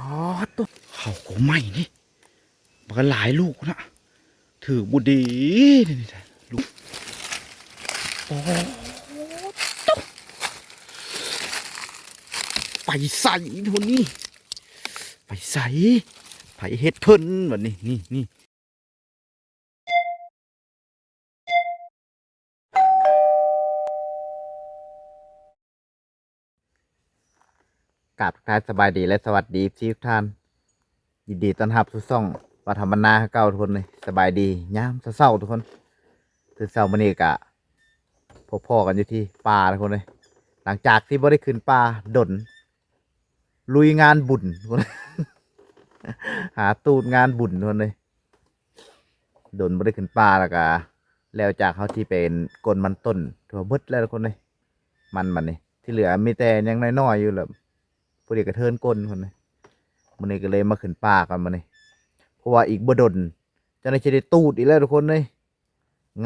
ອາໂຕ ເຂົ້າກົກໃໝ່ນີ້ ບັກຫຼາຍລູກນະ ຖືກບໍ່ດີນີ້ ລູກ ໂອ້ໂຕ ໄປໃສໂທນີ້ ໄປໃສ ໃຜເຮັດເພິ່ນບັດນີ້ ນີ້ ນີ້. ກາບທັກທາຍສະບາຍດີ ແລະ ສະຫວັດດີ ເອັຟຊີ ທຸກທ່ານ ຍິນດີຕ້ອນຮັບສູ່ຊ່ອງວ່າທຳມະນາຄືເກົ່າທຸກຄົນເລີຍ. ສະບາຍດີຍາມເຊົ້າໆ ທຸກຄົນ. ຕື່ນເຊົ້າມື້ນີ້ກະພົບພໍ້ກັນຢູ່ທີ່ປ່າທຸກຄົນເລີຍ ຫຼັງຈາກທີ່ບໍ່ໄດ້ຂຶ້ນປ່າດົນ ລຸຍງານບຸນ ຫາຕູດງານບຸນພຸ້ນເດ້. ດົນບໍ່ໄດ້ຂຶ້ນປ່າ ແລ້ວກະແລ້ວຈາກເຮົາທີ່ໄປກົ້ນມັນຕົ້ນ ຖືວ່າເບິດແລ້ວທຸກຄົນເດ້ ມັນບັດນີ້ ທີ່ເຫຼືອມີແຕ່ຍັງນ້ອຍໆຢູ່ ແລ້ວພໍດີກະເທີນກົ້ນພຸ້ນເດ້. ມື້ນີ້ກະເລີຍມາຂຶ້ນປ່າກ່ອນມື້ນີ້ ເພາະວ່າອີກບໍ່ດົນ ເຈົ້າໜ້າທີ່ໄດ້ຕູດອີກແລ້ວທຸກຄົນເດ້.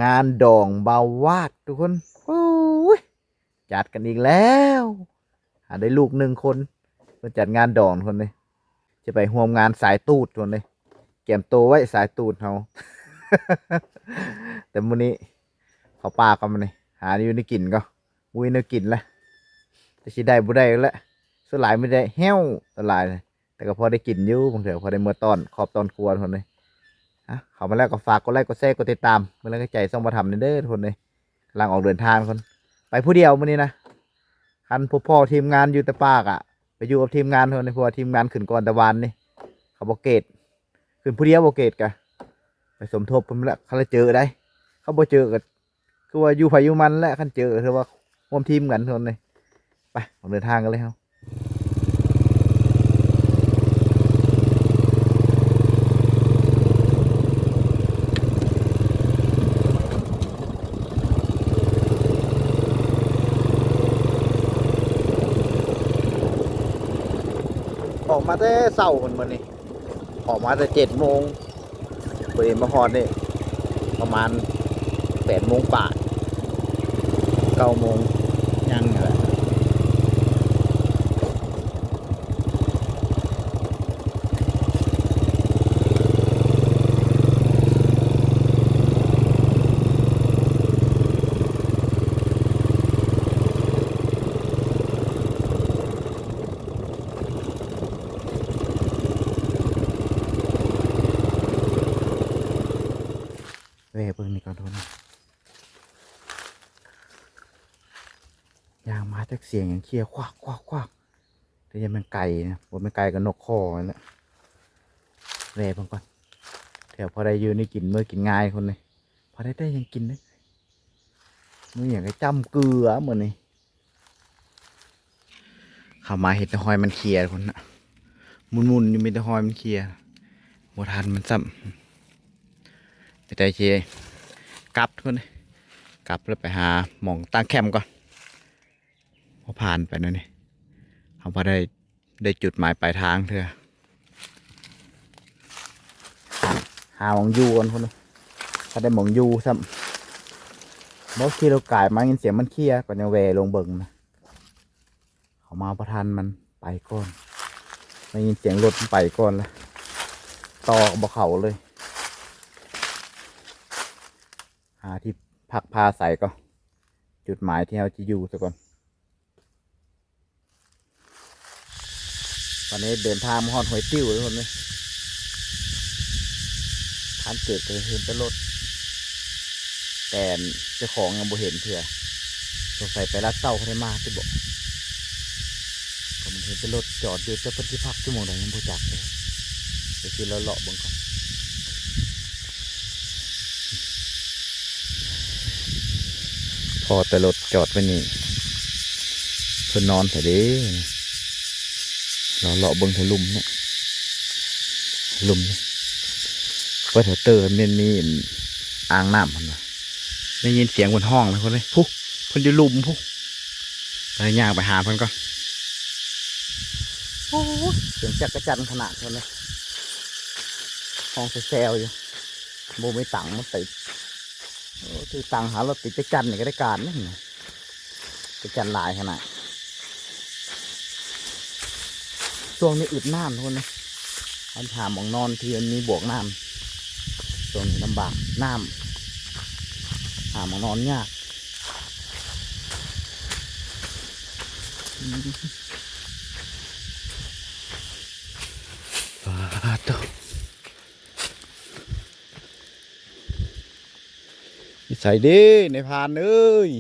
ງານດອງບ່າວວາດທຸກຄົນ ໂອ້ຍ ຈັດກັນອີກແລ້ວ ຫາໄດ້ລູກໜຶ່ງຄົນ ເພິ່ນຈັດງານດອງຄົນເດ້ ຈະໄປຮ່ວມງານສາຍຕູດຄົນເດ້ ກຽມໂຕໄວ້ສາຍຕູດເຮົາ. ແຕ່ມື້ນີ້ເຂົ້າປ່າກ່ອນມື້ນີ້ ຫາຢູ່ແນວກິນກ່ອນ ບໍ່ມີແນວກິນລະ ແຕ່ຊິໄດ້ບໍ່ໄດ້ລະ ສ່ວນຫຼາຍມີແຕ່ແຮ້ວສ່ວນຫຼາຍ. ແຕ່ກໍພໍໄດ້ກິນຢູ່ ບາງເທື່ອພໍໄດ້ເມືອຕ້ອນຄອບຕ້ອນຄົວທຸກຄົນເອີຍ. ອະ ເຂົ້າມາແລ້ວກໍຝາກກົດໄລກົດແຊກົດຕິດຕາມ ເປັນກຳລັງໃຈຊ່ອງບ່າວທຳແດ່ເດີທຸກຄົນເອີຍ. ກຳລັງອອກເດີນທາງທຸກຄົນ ໄປຜູ້ດຽວມື້ນີ້ນະ. ຄັນພົບພໍ້ທີມງານຢູ່ແຕ່ປ່າກະໄປຢູ່ກັບທີມງານທຸກຄົນເອີຍ ເພາະວ່າທີມງານຂຶ້ນກ່ອນແຕ່ວານນີ້ ເຂົາບໍ່ເກດ ຂຶ້ນຜູ້ດຽວບໍ່ເກດກະໄປສົມທົບເພິ່ນແຫຼະ. ຄັນລະເຈີໄດ໋ ຄັນບໍ່ເຈີກະ ຄືວ່າຢູ່ໃຜຢູ່ມັນແຫຼະ ຄັນເຈີຖືວ່າຮ່ວມທີມກັນເທົ່ານັ້ນເລີຍ. ໄປ ອອກເດີນທາງກັນເລີຍເຮົາ. ອອກມາແຕ່ເຊົ້າພຸ້ນມື້ນີ້ ອອກມາແຕ່ເຈັດໂມງ ພໍດີມາຮອດນີ້ປະມານແປດໂມງປາຍ ເກົ້າໂມງຍັງນີ້ແຫຼະ. ແວ່ເບິ່ງນີ້ກ່ອນທຸກຄົນ ຍ່າງມາຈັກສຽງຫຍັງເຄຍຄວັກໆໆ ແຕ່ຢ່າແມ່ນໄກ່ນະ ບໍ່ແມ່ນໄກ່ກໍນົກຄໍຫັ້ນແຫຼະ. ແວ່ເບິ່ງກ່ອນ ແຖວພໍໄດ້ຢູ່ໄດ້ກິນ ມື້ກິນງ່າຍຄົນນີ້ ພໍໄດ້ໄດ້ຫຍັງກິນເດ້. ມື້ຫຍັງກໍຈ້ຳເກືອມື້ນີ້ ເຂົ້າມາເຫັນແຕ່ຮອຍມັນເຄຍພຸ້ນນະ ໝຸ່ນໆຢູ່ມີແຕ່ຮອຍມັນເຄຍ ບໍ່ທັນມັນຊ້ຳ. ໄປໄດ້ຊິກັບທຸກຄົນ ກັບແລ້ວໄປຫາໝ່ອງຕັ້ງແຄມກ່ອນ. ພໍຜ່ານໄປແນວນີ້ ເຮົາບໍ່ໄດ້ ໄດ້ຈຸດໝາຍປາຍທາງເທື່ອ ຫາ ຫາໝ່ອງຢູ່ກ່ອນພຸ້ນ ຖ້າໄດ້ໝ່ອງຢູ່ຊ້ຳ. ບໍ່ຂີ່ລົດກາຍມາ ຍິນສຽງມັນເຄຍ ກໍຍັງແວ່ລົງເບິ່ງນະ ເຂົ້າມາບໍ່ທັນມັນ ໄປກ່ອນ ໄດ້ຍິນສຽງລົດມັນໄປກ່ອນລະ ຕໍ່ກໍບໍ່ເຂົ້າເລີຍ. ຫາທີ່ພັກພາໃສກ່ອນ ຈຸດໝາຍທີ່ເຮົາຈະຢູ່ຊະກ່ອນ. ຕອນນີ້ເດີນທາງມາຮອດຫ້ວຍຕິ້ວແລ້ວເນາະ ຜ່ານເກດກໍເຫັນແຕ່ລົດ ແຕ່ເຈົ້າຂອງຍັງບໍ່ເຫັນເທື່ອ ສົງໄສໄປລັດເຊົ້າເພິ່ນໄດ້ມາຕິບໍ ກໍມັນເຫັນແຕ່ລົດຈອດຢູ່ ແຕ່ເພິ່ນຊິພັກຢູ່ໝ່ອງໃດຍັງບໍ່ຈັກເລີຍ. ໄປຊິເລາະໆເບິ່ງກ່ອນ. ພໍ້ແຕ່ລົດຈອດໄວ້ນີ້ ເພິ່ນນອນໃສເດ້. ເລາະໆເບິ່ງເທິງລຸ່ມນີ້ ລຸ່ມນີ້ ເປີດເທີເຕີ ແມ່ນມີອ່າງນ້ຳຫັ້ນນະ. ໄດ້ຍິນສຽງເພິ່ນຮ້ອງນະ ພຸ້ນເດ້ ພຸ້ນ ເພິ່ນຢູ່ລຸ່ມພຸ້ນ. ເຮົາຍ່າງໄປຫາເພິ່ນກ່ອນ. ໂອ້ຍ ສຽງຈັກກະຈັ່ນຂະໜາດເພິ່ນເລີຍ ຮ້ອງແຊວໆຢູ່. ບໍ່ມີຕັງມາຕິດ ໂອ້ ຖືຕັງຫາລົດຕິດຈັກກະຈັ່ນນີ້ກໍໄດ້ການເດ້ ຈັກກະຈັ່ນຫຼາຍຂະໜາດ. ຊ່ວງນີ້ອຶດນ້ຳທຸກຄົນນະ ມັນຫາໝ່ອງນອນທີ່ມັນມີບວກນ້ຳ ຊ່ວງນີ້ລຳບາກນ້ຳ ຫາໝ່ອງນອນຍາກ ປາດໂທ້ ຢູ່ໃສເດ້ ນາຍພານເອີຍ?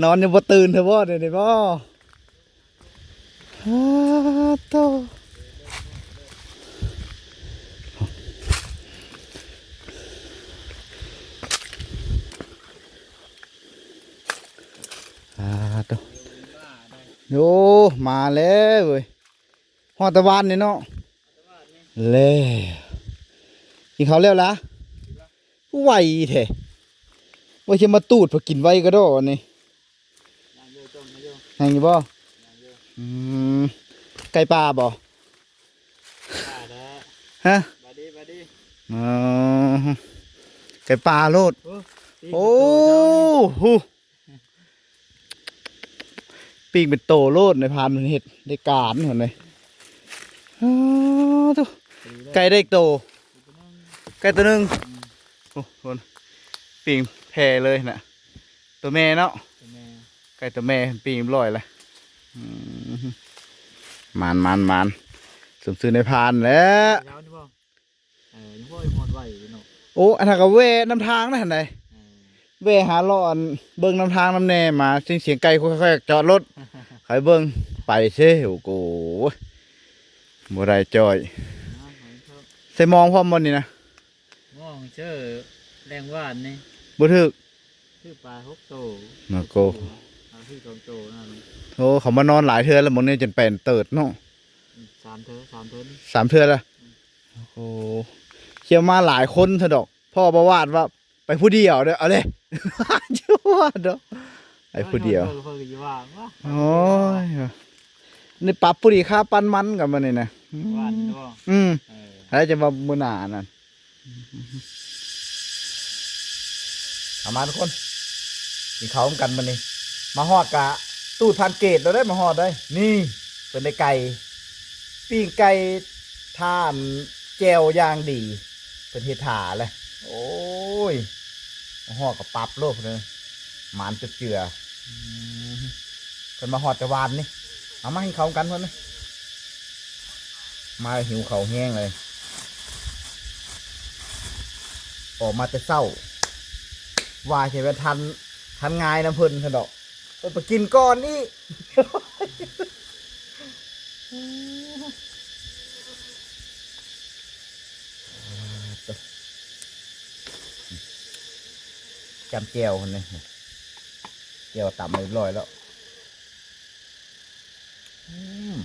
ນອນຍັງບໍ່ຕື່ນເທື່ອບໍ່ ດຽວນີ້ບໍ່? ປາດໂທ້ ປາດໂທ້ ໂອ້ ມາແລ້ວເວີຍ ຮອດແຕ່ວານນີ້ເນາະ ແລ້ວ ກິນເຂົ້າແລ້ວລະ? ຄືໄວແທ້ ວ່າຊິມາຕູດ ພາກິນໄວກະດໍນີ້ ຍັງຢູ່ ຕົ້ມຢູ່ ຍັງຢູ່ບໍ່? ຍັງຢູ່ ອືມ ໄກ່ປ່າບໍ່? ປ່າແລ້ວ ຮະ? ບາດດີ ບາດດີ ອໍ ໄກ່ປ່າໂລດ ໂອ້ ໂອ້ ໂຫ ປີ້ງເປັນໂຕໂລດ ນາຍພານເພິ່ນເຮັດໄດ້ການຫັ້ນເດ ອ້າໂທ້ ໄກ່ໄດ້ອີກໂຕ ໄກ່ໂຕໜຶ່ງ ໂອ້ ພຸ້ນ ປີ້ງແຜ່ເລີຍນະ ໂຕແມ່ເນາະ ໂຕແມ່ ໄກ່ໂຕແມ່ປີ້ງຮຽບຮ້ອຍລະ ອືມ ໝານໆໆ ສົມຊື່ນາຍພານແຫຼະ ເອີ ຍັງພໍຮອດໄວຢູ່ເນາະ ໂອ້ ອັນນັ້ນກະແວ່ນຳທາງນະຫັ້ນໃດ ເອີ ແວ່ຫາເລາະອັນເບິ່ງນຳທາງນຳແດ່ ມາສຽງ ສຽງໄກ່ຄ່ອຍໆຈອດລົດ ຂ້ອຍເບິ່ງໄປເຊ ໂອ້ໂກ ບໍ່ໄດ້ຈ້ອຍ ໃສ່ມອງພ້ອມບໍ່ນີ້ນະ ມອງເຊີແລງວານນີ້ ບໍ່ຖືກ ຖືກປາຫົກໂຕ ມາໂກ ເອົາຖືກສອງໂຕນັ້ນ ໂອ້ ເຂົາມານອນຫຼາຍເທື່ອແລ້ວ ໝ່ອງນີ້ຈົນແປນເຕີດເນາະ ອືມ ສາມເທື່ອ ສາມເທື່ອ ສາມເທື່ອລະ ອືມ ໂອ້ໂຫ ເຂົ້າມາຫຼາຍຄົນຊະດອກ ພໍ່ບໍ່ວາດວ່າໄປຜູ້ດຽວເດີ ເອົາເລີຍ ຢູ່ວ່າດອກ ໄປຜູ້ດຽວ ເພິ່ນກໍຢູ່ວ່າ ໂອ້ຍ ນີ້ປັບພໍດີຄ່າປັ່ນມັນກັນມື້ນີ້ນະ ຫວານບໍ່ ອືມ ເອີ ແລ້ວຈະວ່າມື້ໜ້ານັ້ນ ເອົາມາທຸກຄົນ ກິນເຂົ້ານຳກັນມື້ນີ້ ມາຮອດກະຕູດຜ່ານເກດແລ້ວເດ້ ມາຮອດເດ້ ນີ້ ເພິ່ນໄດ້ໄກ່ ປີ້ງໄກ່ ທ່ານແຈ່ວຢ່າງດີ ເພິ່ນເຮັດຖ້າແຫຼະ ໂອ້ຍ ມາຮອດກະປັບໂລດເພິ່ນ ໝານຈົບເຈືອ ອືມ ເພິ່ນມາຮອດແຕ່ວານນີ້ ເອົາມາກິນເຂົ້ານຳກັນເພິ່ນ ມາຫິວເຂົ້າແຮງເລີຍ ອອກມາແຕ່ເຊົ້າ ວ່າຊິໄປທັນ ທັນງາຍນຳເພິ່ນຊັ້ນດອກ ເພິ່ນໄປກິນກ່ອນອີກ ຈ້ຳແຈ່ວຫັ້ນເດ້ ແຈ່ວຕຳຮຽບຮ້ອຍແລ້ວ ອືມ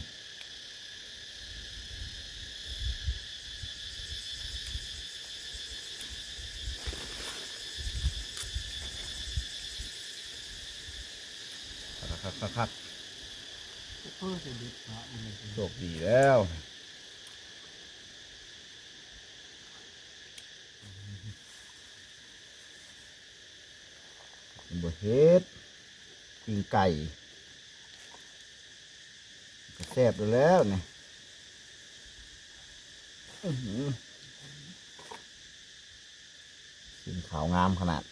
ຄັກໆໆໆ ໂອ້ຍ ໂຊກດີແລ້ວ ບໍ່ເຮັດ ປີ້ງໄກ່ ກະແຊບຢູ່ແລ້ວນີ້ ອື້ຫື ຊີ້ນຂາວງາມຂະໜາດ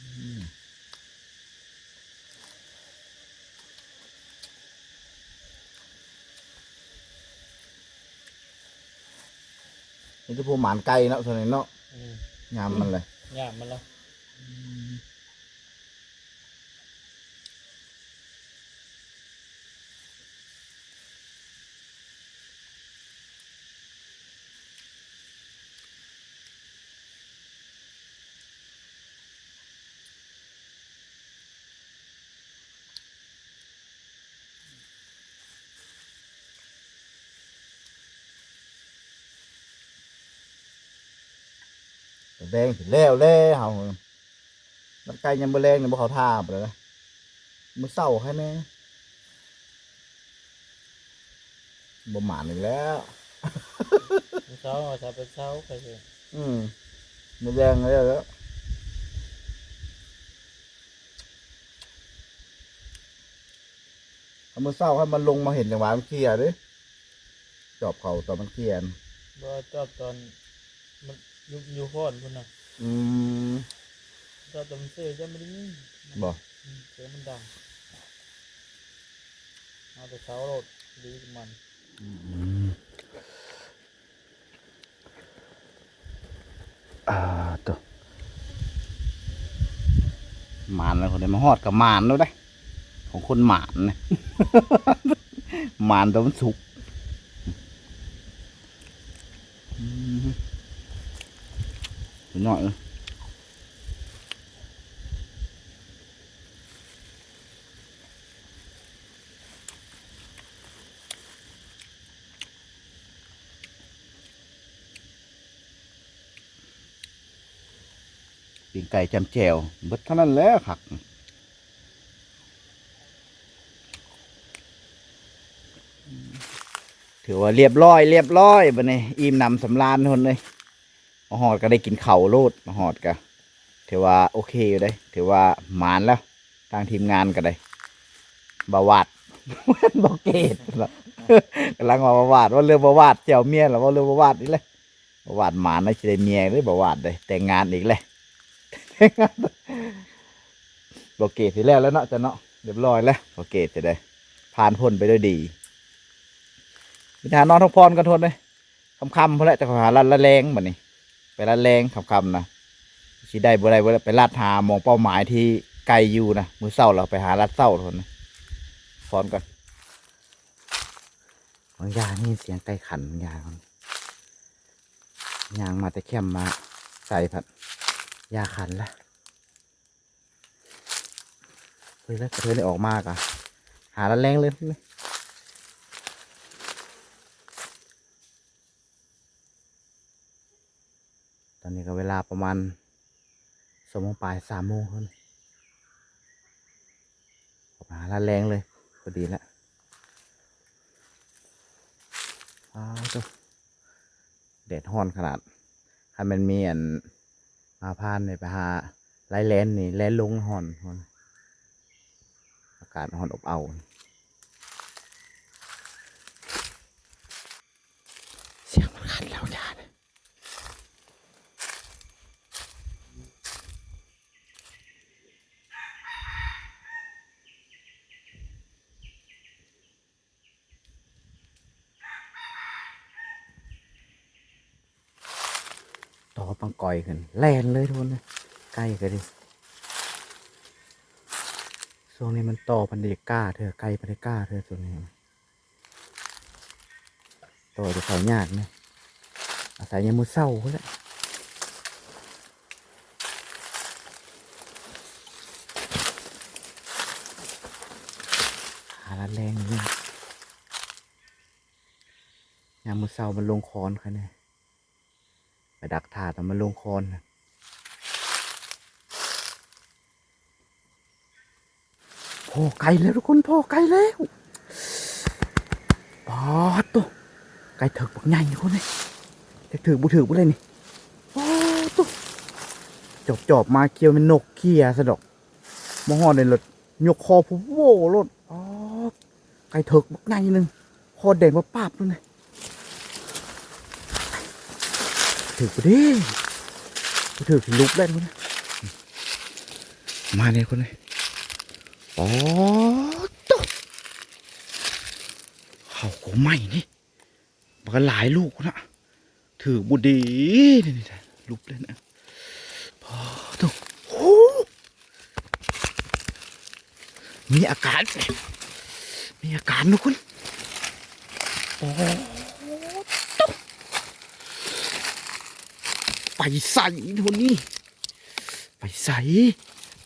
ອືມ ມີແຕ່ຜູ້ໝານໄກ່ເນາະ ຊ່ວງນີ້ເນາະ ອືມ ຍາມມັນແຫຼະ ຍາມມັນລະ ອືມ. ແດງຊິແລ້ວແລ້ວ ເຮົາ ມັນໃກ້ຍາມມື້ແລງນີ້ ບໍ່ເຂົ້າທ່າປານໃດນະ ມື້ເຊົ້າໃຄແນ່ ບໍ່ໝານອີກແລ້ວ ເຊົ້າ ເອົາຊາເປັນເຊົ້າໄປເລີຍ. ອືມ ມື້ແລງແລ້ວ ເອົາ ມື້ເຊົ້າໃຫ້ມັນລົງມາເຫັນຈັງຫວະມັນເຄຍເດ້. ຈອບເຂົາຕອນມັນເຄຍນະ. ບໍ່ ຈອບຕອນມັນຢູ່ ຢູ່ຮ້ອນພຸ້ນນະ. ອືມ ຈອບຕອນມັນເຊ ຈະບໍ່ໄດ້ຍິນ. ບໍ່ ອືມ ສຽງມັນດັງ. ເອົາແຕ່ເຊົ້າໂລດ ດີກວ່າມັນ. ອືມ ອ່າ ໂຕ ໝານແລ້ວ ຄົນໃດມາຮອດກໍໝານໂລດເດ້ ຂອງຄົນໝານນະ ໝານຕອນມັນສຸກ. ອືມ ນ້ອຍເອີຍ. ປີ້ງໄກ່ຈ້ຳແຈ່ວ ເບິດເທົ່ານັ້ນແຫຼະຄັກ. ຖືວ່າລຽບຮ້ອຍ ລຽບຮ້ອຍ ບັດນີ້ອີ່ມໜຳສຳລານພຸ້ນເລີຍ. ມາຮອດກໍໄດ້ກິນເຂົ້າໂລດ ມາຮອດກໍຖືວ່າໂອເຄຢູ່ເດ້ ຖືວ່າໝານແລ້ວ. ທາງທີມງານກໍໄດ້ ບ່າວຫວາດ ບ່າວເກດ ກຳລັງວ່າບ່າວຫວາດ ເວົ້າເລື່ອງບ່າວຫວາດ ແຈ່ວເມຍລະ ເວົ້າເລື່ອງບ່າວຫວາດອີກແລ້ວ. ບ່າວຫວາດໝານນະ ຊິໄດ້ເມຍເດ້ ບ່າວຫວາດເດ້ ແຕ່ງງານອີກແລ້ວ. ແຕ່ງງານ ບ່າວເກດຊິແລ້ວແລ້ວເນາະ ເຈົ້າເນາະ ລຽບຮ້ອຍແລ້ວ ບ່າວເກດຊິໄດ້ຜ່ານພົ້ນໄປດ້ວຍດີ. ໄປຫານອນພັກຜ່ອນກ່ອນ ທົນເອີຍ. ຄ່ຳໆ ພຸ້ນແຫຼະ ຈະຫາລັດລະແລງບັດນີ້ ໄປລັດແລງຄ່ຳໆ ນະ ຊິໄດ້ບໍ່ໄດ້ ບໍ່ໄດ້ ໄປລັດຫາໝ່ອງເປົ້າໝາຍທີ່ໄກຢູ່ນະ. ມື້ເຊົ້າລະໄປຫາລັດເຊົ້າພຸ້ນນະ. ຟ້ອນກ່ອນ ບາງຢ່າງໄດ້ຍິນສຽງໄກ່ຂັນ ບາງຢ່າງ ຍ່າງມາແຕ່ແຄມມາໃສ່ພັດຢ່າຂັນລະ. ເຮີ້ຍ ແລ້ວກະເທີໄດ້ອອກມາກະຫາລະແລງເລີຍ. ຕອນນີ້ກໍເວລາປະມານສອງໂມງປາຍ ສາມໂມງພຸ້ນ ອອກມາຫາລາດແລງເລີຍ ພໍດີລະ. ອ້າວ ໂທ້ ແດດຮ້ອນຂະໜາດ ຄັນແມ່ນມີອັນ ມາຜ່ານນີ້ໄປຫາໄລ່ແລ່ນນີ້ ແລ່ນລົງຮ້ອນ ຮ້ອນ ອາກາດຮ້ອນອົບເອົາ. ສຽງມັນຂັນແລ້ວຢ່າເດີ້. ຕໍ່ປັງກອຍຂຶ້ນ ແລ່ນເລີຍທຸກຄົນເອີຍ ໄກ່ກໍດີ. ຊ່ວງນີ້ມັນຕໍ່ພັນໄດ້ກ້າເທື່ອ ໄກ່ພັນໄດ້ກ້າເທື່ອ ຊ່ວງນີ້ ຕໍ່ຈະເຂົ້າຍາກນະ ອາໄສຍາມມື້ເຊົ້າພຸ້ນແຫຼະ. ຫາລາດແລງຢູ່ ຍາມມື້ເຊົ້າມັນລົງຄອນຄັນນີ້ ໄປດັກຖ້າຕອນມັນລົງຄອນນະ. ພໍ້ໄກ່ແລ້ວທຸກຄົນ ພໍ້ໄກ່ແລ້ວ. ປາດໂທ້ ໄກ່ເຖິກບັກໃຫຍ່ທຸກຄົນເອີຍ ຈັກຖືກບໍ່ຖືກບໍ່ເລີຍນີ້. ປາດໂທ້ ຈອບໆມາ ຄຽວແມ່ນນົກເຂຍຊະດອກ. ມາຮອດນີ້ລະຍົກຄໍໂພໂວໂລດ. ປາດ ໄກ່ເຖິກບັກໃຫຍ່ໜຶ່ງ ຄໍແດງປາບໆໂລດນີ້. ຖືກບໍ່ເດ້ ບໍ່ຖືກຊິຫຼຸບແລ້ວນີ້. ມານີ້ຄົນນີ້ ປາດໂທ້ ເຂົ້າກົກໃໝ່ນີ້ ບັກຫຼາຍລູກພຸ້ນນະ ຖືກບໍ່ດີນີ້ ຫຼຸບເລີຍນະ. ປາດໂທ້ ໂອ້ ມີອາການ ມີອາການທຸກຄົນ. ປາດໂທ້ ໄປໃສໂທນີ້ ໄປໃສ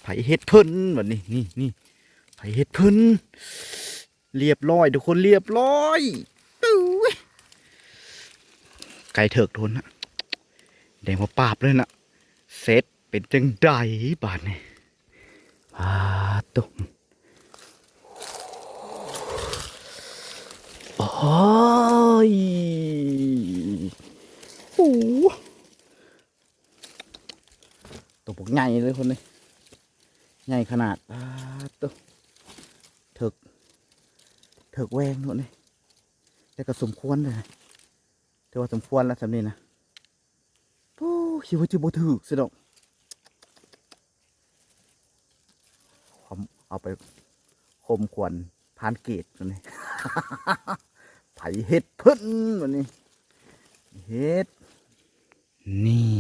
ໃຜເຮັດເພິ່ນບັດນີ້ ນີ້ ນີ້ ໃຜເຮັດເພິ່ນ. ລຽບຮ້ອຍທຸກຄົນ ລຽບຮ້ອຍ. ຕຸ້ຍ ໄກ່ເຖິກໂທນນະ ແດງປາບໆເລີຍນະ. ເສັດ ເປັນຈັ່ງໃດບາດນີ້? ປາດໂທ້ ໂອ້ຍ. ໃຫຍ່ເລີຍຄົນນີ້ ໃຫຍ່ຂະໜາດ ປາດໂທ້ ເຖິກ ເຖິກແວງໂລດນີ້ ແຕ່ກໍສົມຄວນເດ້ ຖືວ່າສົມຄວນແລ້ວສ່ຳນີ້ນະ. ໂອ້ ຄິດວ່າຈະບໍ່ຖືກຊະດອກ ຄວາມ ເອົາໄປຂົ່ມຂວັນພານເກດບັດນີ້ ໃຜເຮັດເພິ່ນບັດນີ້ ເຮັດ ນີ້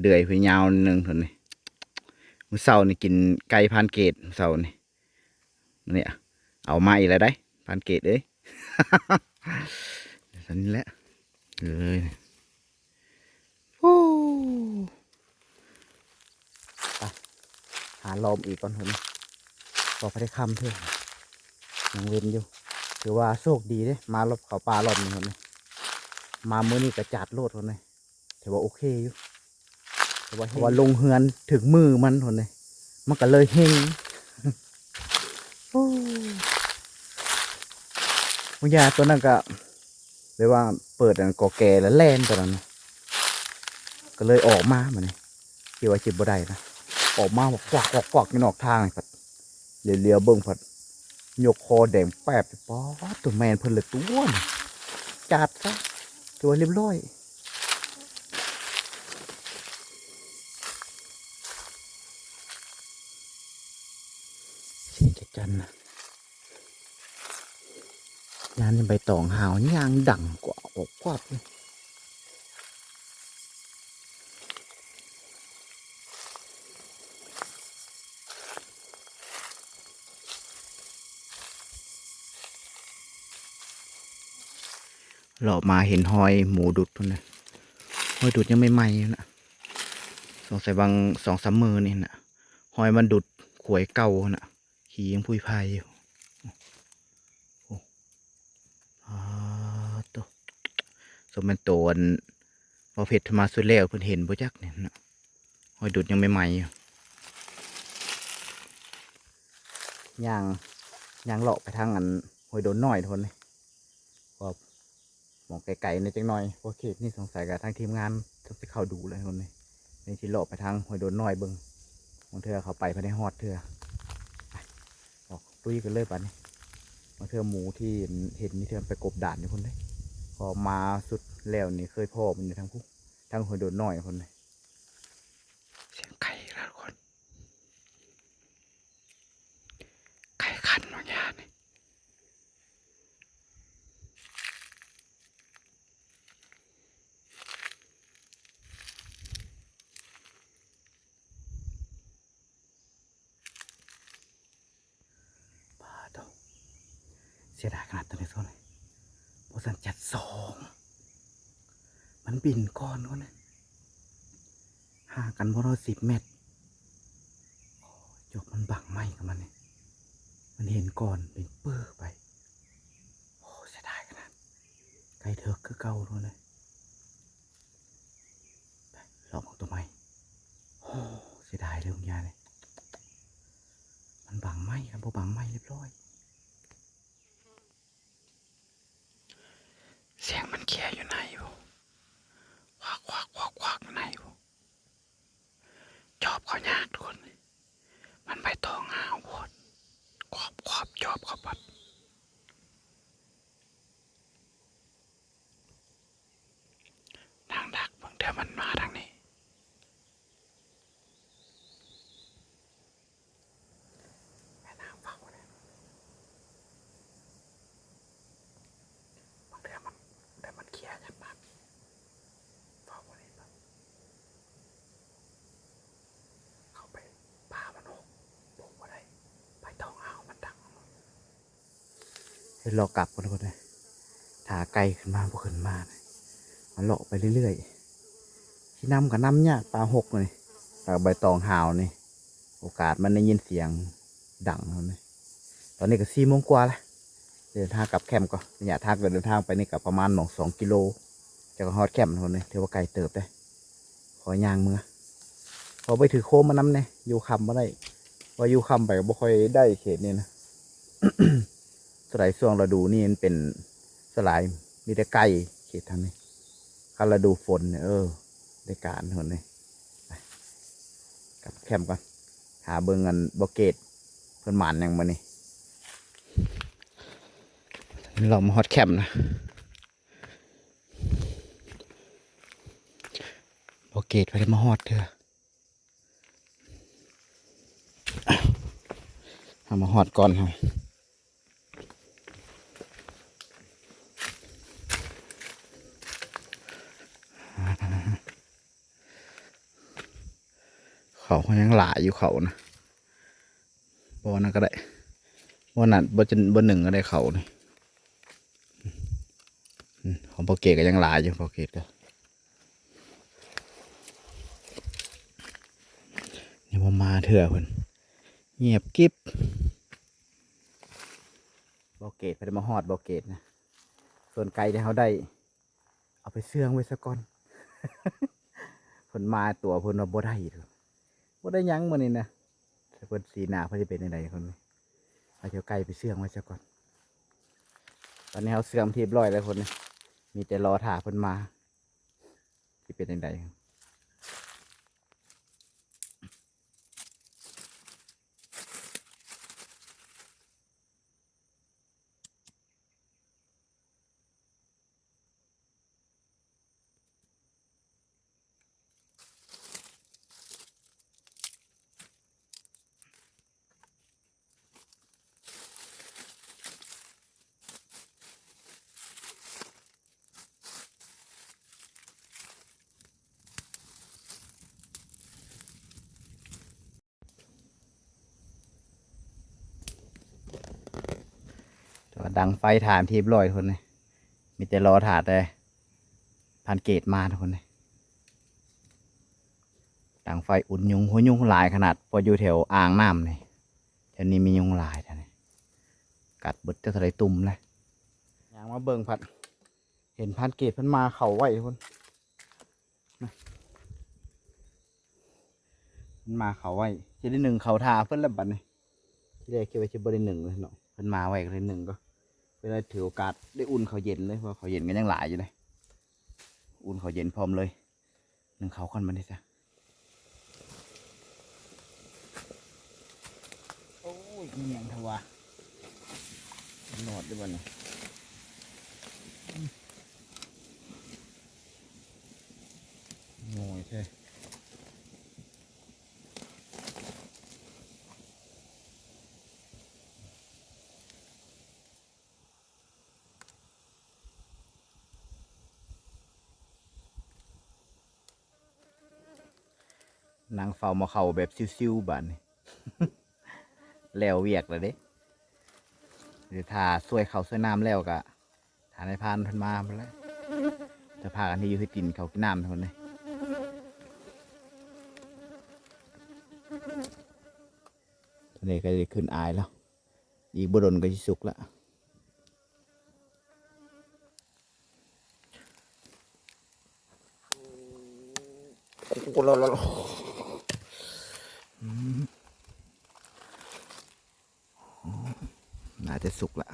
ເດືອຍໄປຍາວໜຶ່ງພຸ້ນນີ້ ມື້ເຊົ້ານີ້ກິນໄກ່ພານເກດ ມື້ເຊົ້ານີ້ ມື້ນີ້ເອົາມາອີກແລ້ວໃດ໋ ພານເກດເອີຍ ຊັ້ນແຫຼະ ເອີຍ ໂອ້ ໄປ ຫາລອມອີກກ່ອນພຸ້ນ ບໍ່ໄດ້ຄ່ຳເທື່ອ ຍັງເວັນຢູ່ ຖືວ່າໂຊກດີເດ້ ມາລອບເຂົ້າປ່າລອບນີ້ພຸ້ນ ມາມື້ນີ້ກະຈັດໂລດພຸ້ນ ຖືວ່າໂອເຄຢູ່ ເພາະວ່າ ເພາະວ່າລົງເຮືອນຖືກມື້ມັນພຸ້ນເດ້ ມັນກໍເລີຍເຮັງ ໂອ້ ບາງຢ່າງຕົວນັ້ນກໍແບບວ່າເປີດອັນກອແກແລ້ວແລ່ນຕົວນັ້ນນະ ກໍເລີຍອອກມາບັດນີ້ ຄິດວ່າຊິບໍ່ໄດ້ນະ ອອກມາກວັກໆໆໆ ຢູ່ນອກທາງ ພັດ ຫຼຽວໆເບິ່ງພັດ ຍົກຄໍແດງແປບ ປາດ ຕົວແມ່ນເພິ່ນເລີຍຕົວະ ຈັດຊະ ຖືວ່າລຽບຮ້ອຍ ສຽງຈັກຈັ່ນນະ ຍາມນີ້ໃບຕອງຫາວຍ່າງດັງກວ່າກວບໆ ເລາະມາເຫັນຮອຍໝູດຸດພຸ້ນນະ ຮອຍດຸດຍັງໃໝ່ໆຢູ່ນະ ສົງໄສຫວ່າງສອງສາມມື້ນີ້ນະ ຮອຍມັນດຸດຂວາຍເກົ່າຫັ້ນນະ ຂີ້ຍັງພຸ້ຍພາຍຢູ່ ໂອ້ ອາໂຕ ສົມແມ່ນໂຕອັນ ບໍ່ເພັດມາສຸດແລ້ວ ເພິ່ນເຫັນບໍ່ຈັກນີ້ນະ ຮອຍດຸດຍັງໃໝ່ໆຢູ່ ຍ່າງ ຍ່າງເລາະໄປທາງອັນຫ້ວຍໂດນນ້ອຍພຸ້ນນີ້ ກໍ ໝອງໄກໆແດ່ຈັກໜ່ອຍ ເພາະເຂດນີ້ສົງໄສກະທາງທີມງານຕ້ອງຊິເຂົ້າດູແລ້ວຄົນນີ້ ນີ້ຊິເລາະໄປທາງຫ້ວຍໂດນນ້ອຍເບິ່ງ ບາງເທື່ອເຂົ້າໄປບໍ່ໄດ້ຮອດເທື່ອ ໄປ ອອກລຸຍກັນເລີຍບາດນີ້ ບາງເທື່ອໝູທີ່ເຫັນນີ້ເທື່ອໄປກົບດານຢູ່ພຸ້ນເດ້ ພໍມາສຸດແລ້ວນີ້ເຄີຍພໍ້ມັນຢູ່ທາງພຸ້ນ ທາງຫ້ວຍໂດນນ້ອຍພຸ້ນ ສຽງໄກ່ລະທຸກຄົນ ໄກ່ຂັນບາງຢ່າງນີ້ ປາໂທ້ ເສຍດາຍຂະໜາດຕົວນີ້ໂທ້ ບໍ່ຊັ້ນຈັດສອງ ມັນບິນກ່ອນພຸ້ນນະ ຫ່າງກັນບໍ່ຮອດສິບແມັດ ໂອ້ຍ ຈົກມັນບັງໄມ້ກັບມັນນີ້ ມັນເຫັນກ່ອນເປັນປຶ້ໄປ ໂອ້ ເສຍດາຍຂະໜາດ ໄກ່ເຖິກຄືເກົ່າໂລດເລີຍ ໄປ ລອງເອົາຕົວໃໝ່ ໂອ້ ເສຍດາຍເດີບາງຢ່າງນີ້ ມັນບັງໄມ້ ຄັນບໍ່ບັງໄມ້ລຽບຮ້ອຍ. ສຽງມັນເຄຍຢູ່ໃນພຸ້ນ ຄວັກໆໆໆ ຢູ່ໃນພຸ້ນ ຈອບເຂົາຍາກທຸກຄົນ ມັນໃບຕອງຫາວໂພດ ຄວັບໆ ຈອບເຂົາປັດ ນັ່ງດັກເບິ່ງເທື່ອມັນມາທາງນີ້. ແມ່ນາງເຝົ້າແດ່ ບາງເທື່ອມັນ ແຕ່ມັນເຄຍກັນມາ ເຝົ້າບໍ່ໄດ້ ເຂົ້າໄປປ່າມັນໂຮກ ປູກບໍ່ໄດ້ ໃບຕອງຫາວມັນດັງ. ເຮັດເລາະກັບກ່ອນທຸກຄົນເອີຍ ຖ້າໄກ່ຂຶ້ນມາບໍ່ຂຶ້ນມາ ມາເລາະໄປເລື້ອຍໆ ຊິນຳກໍນຳຍາກ ປ່າຮົກນີ້ ແລ້ວໃບຕອງຫາວນີ້ ໂອກາດມັນໄດ້ຍິນສຽງດັງຫັ້ນນະ. ຕອນນີ້ກໍສີ່ໂມງກວ່າແລ້ວ ເດີນທາງກັບແຄມກ່ອນ ໄລຍະທາງການເດີນທາງໄປນີ້ກໍປະມານໝ່ອງສອງກິໂລ ຈະຮອດແຄມພຸ້ນນີ້ ຖືວ່າໄກເຕີບເດ້. ຂໍຍ່າງເມືອ ຂໍໄປຖືໂຄມມານຳແດ່ ຢູ່ຄ່ຳບໍ່ໄດ້ ວ່າຢູ່ຄ່ຳໄປກໍບໍ່ຄ່ອຍໄດ້ເຂດນີ້ນະ. ສ່ວນຫຼາຍຊ່ວງລະດູນີ້ມັນເປັນສ່ວນຫຼາຍມີແຕ່ໄກ່ເຂດທາງນີ້ ຄັນລະດູຝົນນີ້ ເອີ ໄດ້ການພຸ້ນນີ້. ໄປ ກັບແຄມກ່ອນ ຖ້າເບິ່ງອັນບໍ່ເກດເພິ່ນໝານຫຍັງມື້ນີ້. ລອງມາຮອດແຄມນະ ບໍ່ເກດບໍ່ໄດ້ມາຮອດເທື່ອ. ເຮົາມາຮອດກ່ອນເຮົາ ເຂົາຍັງຫຼາຍຢູ່ ເຂົານະ ບໍ່ນັ້ນກໍໄດ້ ບໍ່ນັ້ນ ບໍ່ຈະ ບໍ່ໜຶ່ງກໍໄດ້ເຂົານີ້. ອືມ ຂອງພໍ່ເກດກໍຍັງຫຼາຍຢູ່ ພໍ່ເກດກໍຍັງບໍ່ມາເທື່ອ ເພິ່ນງຽບກິບ. ບໍ່ເກດ ເພິ່ນມາຮອດບໍ່ເກດນະ ສ່ວນໄກ່ທີ່ເຮົາໄດ້ ເອົາໄປເຊື່ອງໄວ້ຊະກ່ອນ ເພິ່ນມາຕົວະເພິ່ນວ່າບໍ່ໄດ້ ບໍ່ໄດ້ຫຍັງມື້ນີ້ນະ. ເພິ່ນສີໜ້າເພິ່ນຊິເປັນຈັ່ງໃດຄົນນີ້ ເອົາເອົາໄກ່ໄປເຊື່ອງໄວ້ຊະກ່ອນ. ຕອນນີ້ເຮົາເຊື່ອງທີ່ຮຽບຮ້ອຍແລ້ວຄົນນີ້ ມີແຕ່ລໍຖ້າເພິ່ນມາ ຊິເປັນຈັ່ງໃດ. ແຕ່ວ່າດັງໄຟຖ່ານທີ່ຮຽບຮ້ອຍທຸກຄົນເອີຍ ມີແຕ່ລໍຖ້າແຕ່ພານເກດມາທຸກຄົນເອີຍ. ດັງໄຟອຸ່ນຍຸງ ໂຫ ຍຸງຫຼາຍຂະໜາດ ເພາະຢູ່ແຖວອ່າງນ້ຳນີ້ ແຖວນີ້ມີຍຸງຫຼາຍແທ້ນີ້ ກັດເບິດຈັກເທົ່າໃດຕຸ່ມເລີຍ. ຍ່າງມາເບິ່ງພັດ ເຫັນພານເກດເພິ່ນມາເຂົ້າໄວ້ພຸ້ນ ມາເຂົ້າໄວ້ ຊິໄດ້ໜຶ້ງເຂົ້າຖ້າເພິ່ນແລ້ວບັດນີ້. ທີແລກຄິດວ່າຊິບໍ່ໄດ້ໜຶ້ງເລີຍເນາະ ເພິ່ນມາໄວ້ກໍເລີຍໜຶ້ງກ່ອນ ເພື່ອໄດ້ຖືໂອກາດໄດ້ອຸ່ນເຂົ້າເຢັນເລີຍ ເພາະວ່າເຂົ້າເຢັນກໍຍັງຫຼາຍຢູ່ເດ້ ອຸ່ນເຂົ້າເຢັນພ້ອມເລີຍ. ໜຶ້ງເຂົ້າກ່ອນບັດນີ້ຊະ. ໂອ້ຍ ອີຫຍັງທະວະ ລອດຢູ່ບໍ່ນີ້ ໂອ້ຍແທ້. ນັ່ງເຝົ້າໝໍ້ເຂົ້າແບບຊິວໆ ບາດນີ້ ແລ້ວວຽກແລ້ວເດ້. ດຽວຖ້າຊ່ວຍເຂົ້າຊ່ວຍນ້ຳແລ້ວກະຖ້ານາຍພານເພິ່ນມາພຸ້ນແຫຼະ ຈະພາກັນເຮັດຢູ່ເຮັດກິນເຂົ້າກິນນ້ຳພຸ້ນເດ້. ຕອນນີ້ກໍໄດ້ຂຶ້ນອາຍແລ້ວ ອີກບໍ່ດົນກໍຊິສຸກລະ. ອືມ ໜ້າຈະສຸກລະ.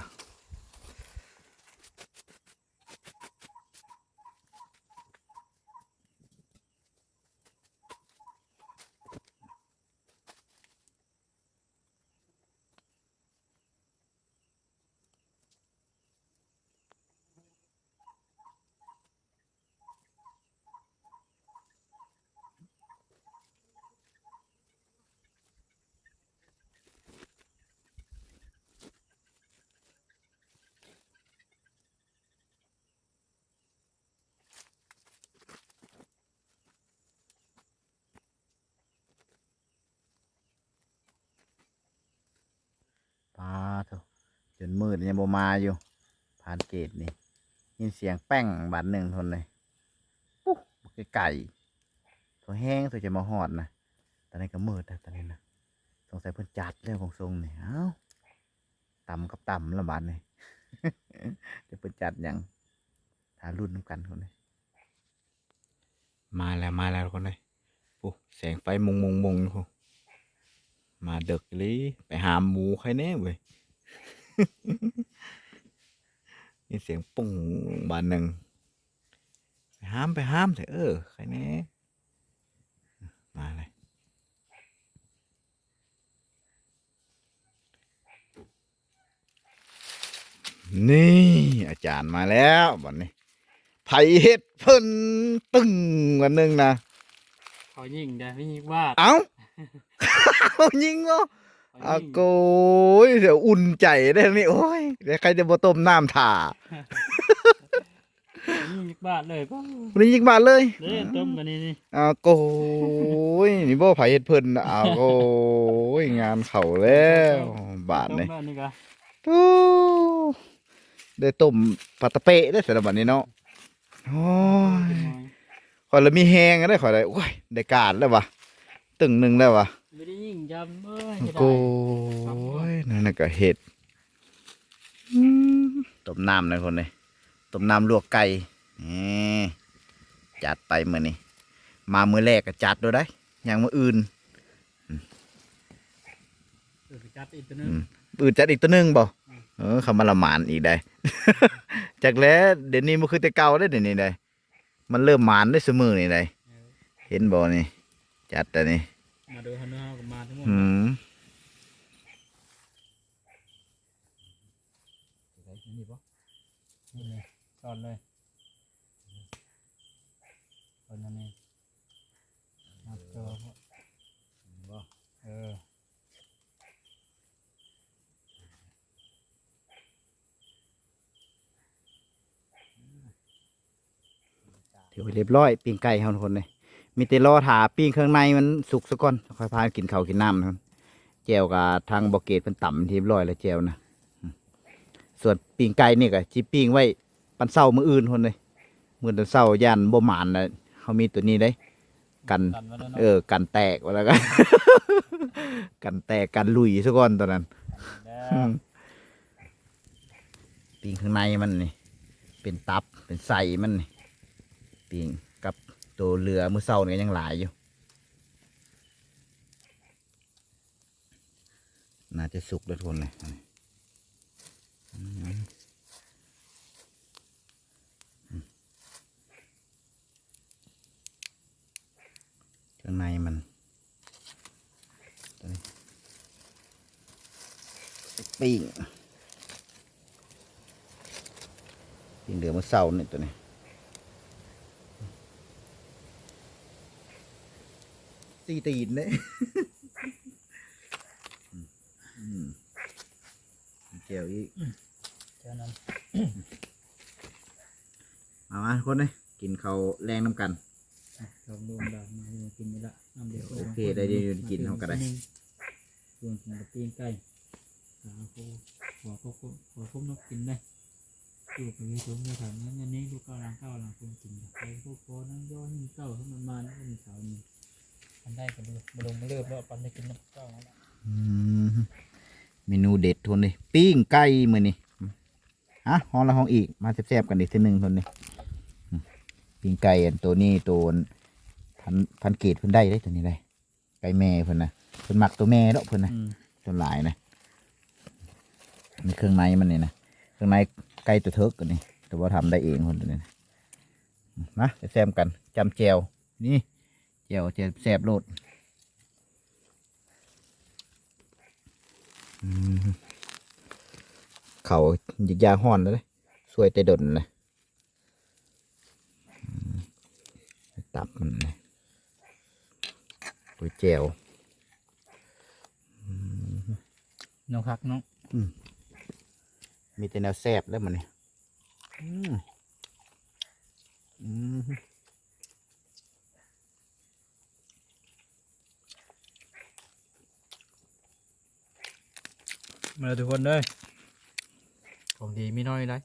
ປາໂທ້ ຈົນມືດຍັງບໍ່ມາຢູ່ ພານເກດນີ້. ຍິນສຽງແປ້ງບາດໜຶ່ງພຸ້ນເລີຍ ປຸບ ບັກໄກໆ ໂທ້ ແຮງໂທ້ ຈະມາຮອດນະ. ຕອນນີ້ກໍມືດແລ້ວ ຕອນນີ້ນະ ສົງໄສເພິ່ນຈັດແລ້ວ ເບິ່ງຊົງນີ້. ເອົ້າ ຕຳກັບຕຳລະບາດນີ້ ຈະເພິ່ນຈັດຫຍັງ ຖ້າລຸ້ນນຳກັນພຸ້ນເລີຍ. ມາແລ້ວ ມາແລ້ວທຸກຄົນເອີຍ ໂອ້ ແສງໄຟມົງໆໆຢູ່ພຸ້ນ ມາເດິກອີ່ຫຼີ ໄປຫາໝູໃຄແນ່ເວີຍ. ຍິນສຽງປຸ້ງບາດໜຶ່ງ ໄປຫາມ ໄປຫາມແທ້ ເອີ ໃຄແນ່ ມາແລ້ວ. ນີ້ ອາຈານມາແລ້ວບັດນີ້. ໃຜເຮັດເພິ່ນ? ຕຶ້ງ ບັດໜຶ່ງນະ ເຂົາຍິງໄດ້ ມີຍິງບາດ. ເອົ້າ ເຂົາຍິງບໍ່? ເຂົາຍິງ. ອາໂກຍ ອຸ່ນໃຈເດ້ນີ້. ໂອ້ຍ ໃຄຈະບໍ່ຕົ້ມນ້ຳຖ້າ. ນີ້ຍິກບາດເລີຍ ບໍ່ໄດ້ຍິກບາດເລີຍ. ເດ້ຕົ້ມກັນນີ້ ນີ້. ອາໂກຍ ນີ້ບໍ່ໃຜເຮັດເພິ່ນ. ອາໂກຍ ງານເຂົ້າແລ້ວບາດນີ້. ຕົ້ມແລ້ວນີ້ກະ ໂອ້ ໄດ້ຕົ້ມປາຕະເປະເດ້ສະບາດນີ້ເນາະ. ໂອ້ຍ ຂ້ອຍລະມີແຮງເດ້ ຂ້ອຍໄດ້ ໂອ້ຍ ໄດ້ການແລ້ວວະ ຕຶ້ງໜຶ່ງແລ້ວວະ. ບໍ່ໄດ້ຍິງຈຳ ເອີຍ ໂອ້ຍ ນັ້ນນະກະເຮັດ ອືມ ຕົ້ມນ້ຳນະຄົນເດ້ ຕົ້ມນ້ຳລວກໄກ່. ນີ້ ຈັດໄປມື້ນີ້ ມາມື້ແລກກະຈັດໂລດໄດ໋ ຍັງມື້ອື່ນ. ອືມ ເອີ ຈັດອີກຕົວໜຶ່ງ. ອືມ ອື່ນຈັດອີກຕົວໜຶ່ງບໍ່? ອືມ ເອີ ເຂົ້າມາລະໝານອີກໄດ໋ ຈັກແລ້ວ ດຽວນີ້ບໍ່ຄືແຕ່ເກົ່າເດ້ ດຽວນີ້ໄດ໋ ມັນເລີ່ມໝານໄດ້ຊຸມື້ນີ້ໄດ໋. ເອີ ເຫັນບໍ່ນີ້ ຈັດແຕ່ນີ້ ມາໂດຍເຮົາ ເຮົາກໍມາທັງໝົດ. ອືມ ນີ້ບໍ່? ນີ້ເລີຍ ຊ້ອນເລີຍ ເພິ່ນອັນນີ້ ນັບຕໍ່ ເຫັນບໍ່? ເອີ ຖືວ່າຮຽບຮ້ອຍ ປີ້ງໄກ່ເຮົາທຸກຄົນເດ້. ມີແຕ່ລໍຖ້າປີ້ງເຄື່ອງໃນມັນສຸກສາກ່ອນ ຄ່ອຍພາກັນກິນເຂົ້າກິນນ້ຳ. ແຈ່ວກະທາງບໍ່ເກດເພິ່ນຕຳຮຽບຮ້ອຍແລ້ວ ແຈ່ວນະ. ສ່ວນປີ້ງໄກ່ນີ້ກະຊິປີ້ງໄວ້ ປັນເຊົ້າມື້ອື່ນພຸ້ນເດ້ ມື້ຕອນເຊົ້າຢ້ານບໍ່ໝານນະ. ເຮົາມີໂຕນີ້ເດ້ ກັນ ກັນໄວ້ແລ້ວເນາະ ເອີ ກັນແຕກວ່າແລ້ວກະ ກັນແຕກກັນຫຼຸຍຊະກ່ອນຕອນນັ້ນ. ແລ້ວ ປີ້ງຂ້າງໃນມັນນີ້ ເປັນຕັບເປັນໄສ້ມັນນີ້ ປີ້ງກັບໂຕເຫຼືອມື້ເຊົ້ານີ້ກະຍັງຫຼາຍຢູ່. ໜ້າຈະສຸກແລ້ວທຸກຄົນເລີຍ. ອືມ ເຄື່ອງໃນມັນ ໂຕນີ້ ປີ້ງ ປີ້ງເຫຼືອມື້ເຊົ້ານີ້ ໂຕນີ້ ສີ່ຕີນເດ້. ອືມ ແຈ່ວອີກ ແຈ່ວນຳ. ມາ ມາທຸກຄົນເດ້ ກິນເຂົ້າແລງນຳກັນ. ລອງດູ ມາກິນນີ້ລະ ໂອເຄ ໄດ້ຢູ່ ກິນເຮົາກະໄດ້ ຊວນກິນກັບປີ້ງໄກ່. ຂໍ ຂໍ ຂໍຄົບ ຂໍຄົບນົກກິນໄດ້ ຢູ່ກັບມີສົມມີຖານ ອັນນີ້ລູກເຕົ້າຫຼານເຕົ້າ ຫຼັງຄົນກິນໄປ ພວກພໍ່ນາງຍ້ອນເກົ່າ ມັນມານຳເຂົານີ້ ອັນໃດກະບໍ່ລົງມາເລີບແລ້ວ ປັນໄດ້ກິນນຳເຂົານັ້ນແຫຼະ. ອືມ ເມນູເດັດໂທນນີ້ ປີ້ງໄກ່ມື້ນີ້. ຮະ ຮ້ອງແລ້ວຮ້ອງອີກ ມາແຊບໆກັນອີກເທື່ອໜຶ່ງໂທນນີ້. ອືມ ປີ້ງໄກ່ ອັນໂຕນີ້ ໂຕ ອັນ ພັນ ພັນເກດເພິ່ນໄດ້ເດ້ ໂຕນີ້ໄດ້ ໄກ່ແມ່ເພິ່ນນະ ເພິ່ນມັກໂຕແມ່ເນາະເພິ່ນນະ. ອືມ ສ່ວນຫຼາຍນະ ນີ້ເຄື່ອງໃນມັນນີ້ນະ ເຄື່ອງໃນໄກ່ໂຕເຖິກອັນນີ້ ແຕ່ວ່າທຳໄດ້ເອງເພິ່ນໂຕນີ້ນະ. ມາແຊມກັນ ຈ້ຳແຈ່ວ ນີ້ ແຈ່ວ ແຈ່ວແຊບໂລດ. ອືມ ເຂົ້າຢາກຢາກຮ້ອນເດ້ ຊ່ວຍແຕ່ດົນນະ. ອືມ ຕັບມັນນີ້ ໂອ້ຍ ແຈ່ວ ອືມ ແນວຄັກເນາະ. ອືມ ມີແຕ່ແນວແຊບເດ້ມື້ນີ້. ອືມ ອືມ ມາເດີທຸກຄົນເດີ ຂອງດີມີໜ້ອຍໄດ໋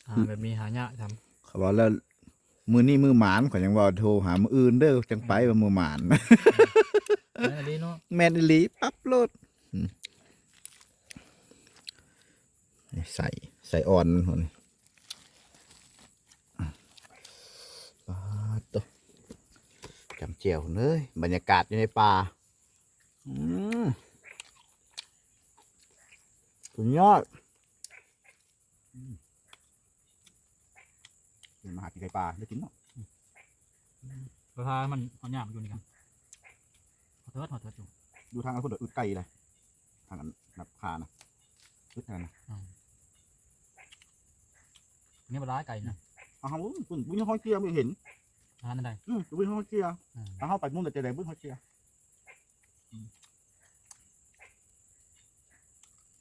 ຫາແບບນີ້ຫາຍາກທຳ. ເຂົາວ່າແລ້ວ ມື້ນີ້ມື້ໝານ ເຂົາຍັງວ່າໂທຫາມື້ອື່ນເດີ ຈັ່ງໄປ ອືມ ວ່າມື້ໝານ. ແມ່ນອີ່ຫຼີເນາະ ແມ່ນອີ່ຫຼີ ປັບໂລດ. ອືມ ໃສ່ ໃສ່ອ່ອນພຸ້ນ. ປາດໂຕ ຈ້ຳແຈ່ວເລີຍ ບັນຍາກາດຢູ່ໃນປ່າ. ອືມ ສຸດຍອດ. ອືມ ເດີນມາຫາກິນໄກ່ປ່າໄດ້ກິນເນາະ. ອືມ ປາທາມັນເອົາຫຍ້າມາຢູ່ນີ້ກັນ ເອົາເທີດ ເອົາເທີດຢູ່ ຢູ່ທາງອັນພຸ້ນ ອຶດໄກ່ເລີຍ ທາງອັນນັບຄານະ ອຶດທາງນັ້ນນະ. ອືມ ມີບໍ່ຫຼາຍໄກ່ນະ. ອາຫານ ໂອ້ຍ ບຸນ ບຸນຮອຍເຈ້ຍບໍ່ເຫັນ. ອາຫານອັນໃດ? ອືມ ບຸນຮອຍເຈ້ຍ. ອືມ ຖ້າເຮົາໄປໝູ່ແຕ່ໃດບຸນຮອຍເຈ້ຍ. ອືມ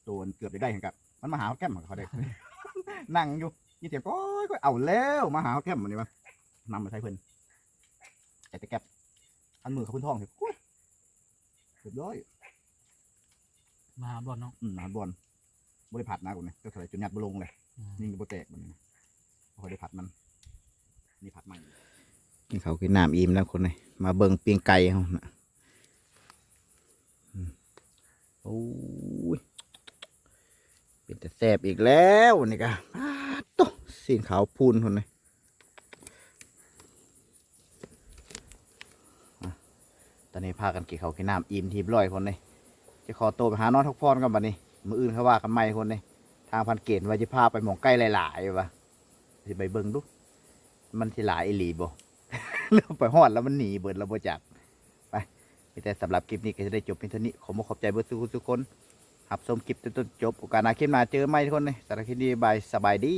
ໂຕອັນເກືອບຈະໄດ້ຫັ້ນກະ ມັນມາຫາເຮົາແກ້ມເຂົາໄດ້ ນັ່ງຢູ່ ຍິນສຽງກ້ອຍໆ ເອົາແລ້ວ ມາຫາເຮົາແກ້ມບັດນີ້ວ່າ ນຳມາໃສ່ເພິ່ນ ໃສ່ແຕ່ແກັບ ຄັນມືເຂົາພື້ນທ້ອງ ໂອ້ຍ ຮຽບຮ້ອຍ ມາຫາບ່ອນເນາະ. ອືມ ມາຫາບ່ອນ ບໍ່ໄດ້ຜັດນະ ກູນີ້ ຈັກເທົ່າໃດຈົນຍັດບໍ່ລົງເລີຍ. ອືມ ຍິງກໍບໍ່ແຕກບັດນີ້ນະ ບໍ່ຄ່ອຍໄດ້ຜັດມັນ ນີ້ຜັດໃໝ່. ກິນເຂົ້າກິນນ້ຳອີ່ມແລ້ວຄົນນີ້ ມາເບິ່ງປີ້ງໄກ່ເຮົານະ. ອືມ ໂອ້ຍ ເປັນຕາແຊບອີກແລ້ວນີ້ກະ ປາດໂທ້ ຊີ້ນຂາວພຸ່ນພຸ້ນນີ້. ອາ ຕອນນີ້ພາກັນກິນເຂົ້າກິນນ້ຳອີ່ມທີ່ຮຽບຮ້ອຍຄົນນີ້ ຈະຂໍໂຕໄປຫານອນພັກຜ່ອນກ່ອນບັດນີ້ ມື້ອື່ນຄ່ອຍວ່າກັນໃໝ່ຄົນນີ້. ທາງພັນເກດວ່າຈະພາໄປໝ່ອງໄກ່ຫຼາຍໆ ວ່າ ຊິໄປເບິ່ງດູ ມັນຊິຫຼາຍອີ່ຫຼີບໍ່ ຫຼືໄປຮອດແລ້ວມັນໜີເບິດແລ້ວບໍ່ຈັກ. ໄປ ມີແຕ່ສຳລັບຄລິບນີ້ກໍຈະໄດ້ຈົບພຽງເທົ່ານີ້ ຂໍຂອບໃຈເບິດສູ່ຜູ້ສູ່ຄົນ ຮັບຊົມຄລິບແຕ່ຕົ້ນຈົນຈົບ. ໂອກາດໜ້າຄລິບໜ້າເຈີໃໝ່ທຸກຄົນເດີ. ສຳລັບຄລິບນີ້ ບາຍ ສະບາຍດີ.